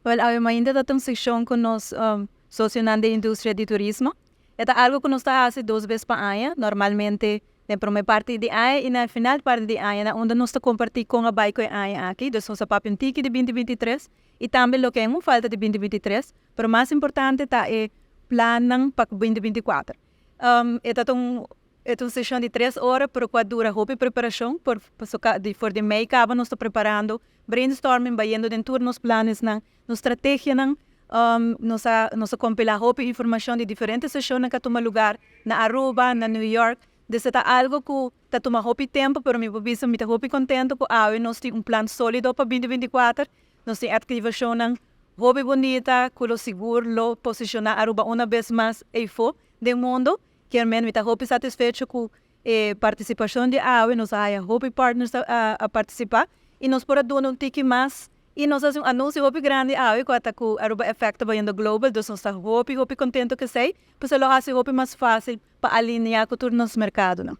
Wel, awe mainta ta un seshon ku nos sosionan di industria di turismo. E ta algo ku nos ta hasi dos bes pa aña, normalmente na promé parti di aña i na final parti di aña, na unda nos ta kompartí kon a bai ku e aña aki. Dus nos a papia un tiki di 2023 i tambe loke ainda falta di 2023, pero mas importante ta e plannan pa 2024. E ta un seshon di 3 ora, pero ku a dura hopi preparashon, for di mei kaba nos ta preparando, brainstorming, bayendo den tur nos plannan, nos strategianan, nos a kompilá hopi informashon di diferente seshon ku a tuma lugá na Aruba, na New York. Dus ta algo ku ta tuma hopi tempu, pero mi por bisa mi ta hopi kontentu ku awe nos tin un plan sólido pa 2024. Nos tin aktivashon hopi bunita, ku lo sigur lo posishoná Aruba un bes mas eifó den mundu. Ke men mi ta hopi satisfecho ku e partisipashon di awe, nos a haya hopi partners a partisipá i nos por a duna un tiki mas i nos a hasi un anunsio hopi grandi awe ku ta ku Aruba Effect ta bayendo global, dus nos ta hopi hopi kontentu ku esei, pues lo hasi hopi mas fásil pa alineá ku tur nos merkadonan.